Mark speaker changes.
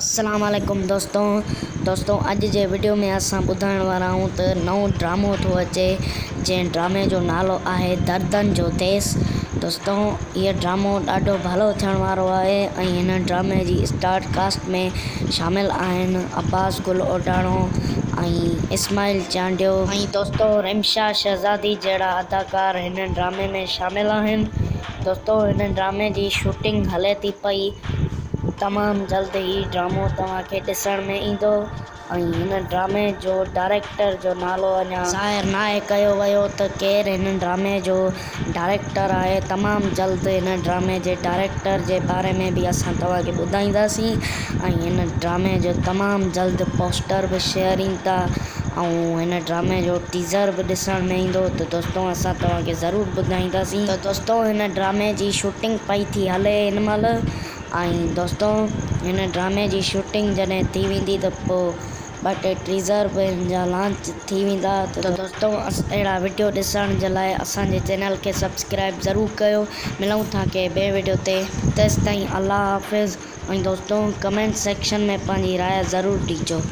Speaker 1: السلام عليڪم دوستو دوستو اڄ جي وڊيو ۾ اسان ٻڌائڻ وارا آهيون ته نئون ڊرامو ٿو اچي جنهن ڊرامي جو نالو آهي دردن جو ديس دوستو هي ڊرامو ڏاڍو ڀلو ٿيڻ وارو آهي ۽ هن ڊرامي جي اسٽار ڪاسٽ ۾ شامل آهن عباس گل اوڍاڻو ۽ اسماعيل چانڊيو ۽ دوستو رمشا شهزادي جهڙا اداڪار هن ڊرامي ۾ شامل آهن دوستو هن ڊرامي جي شوٽنگ هلي ٿي پئي تمام جلد هي ڊرامو توهان کي ڏسڻ ۾ ايندو ۽ هن ڊرامي جو ڊائريڪٽر جو نالو اڃا ظاهر ناهي ڪيو ويو ته ڪير هن ڊرامي جو ڊائريڪٽر آهي تمام جلد هن ڊرامي جي ڊائريڪٽر جي باري ۾ به اسان توهان کي ٻڌائينداسين ۽ هن ڊرامي جو تمام جلد پوسٽر به شيئر ايندا ۽ هن ڊرامي جو ٽيزر به ڏسڻ ۾ ايندو ته دوستو اسان توهان کي ضرور ٻڌائينداسين ته دوستو هن ڊرامي جي شوٽنگ پئي ٿي هلي هن مهل ۽ دوستو هن ڊرامي جي شوٽنگ جڏهن ٿي ويندي ته پو ٻه ٽي ٽيزر به هن جا لانچ ٿي ويندا ته دوستو اهڙا وڊيو ڏسڻ جي لاء اسان جي چينل کي سبسڪرائب ضرور ڪيو ملون ٿا ڪنهن ٻئي وڊيو تي تيستائين الله حافظ ۽ دوستو ڪمينٽ سيڪشن ۾ پنهنجي راء ضرور ڏجو.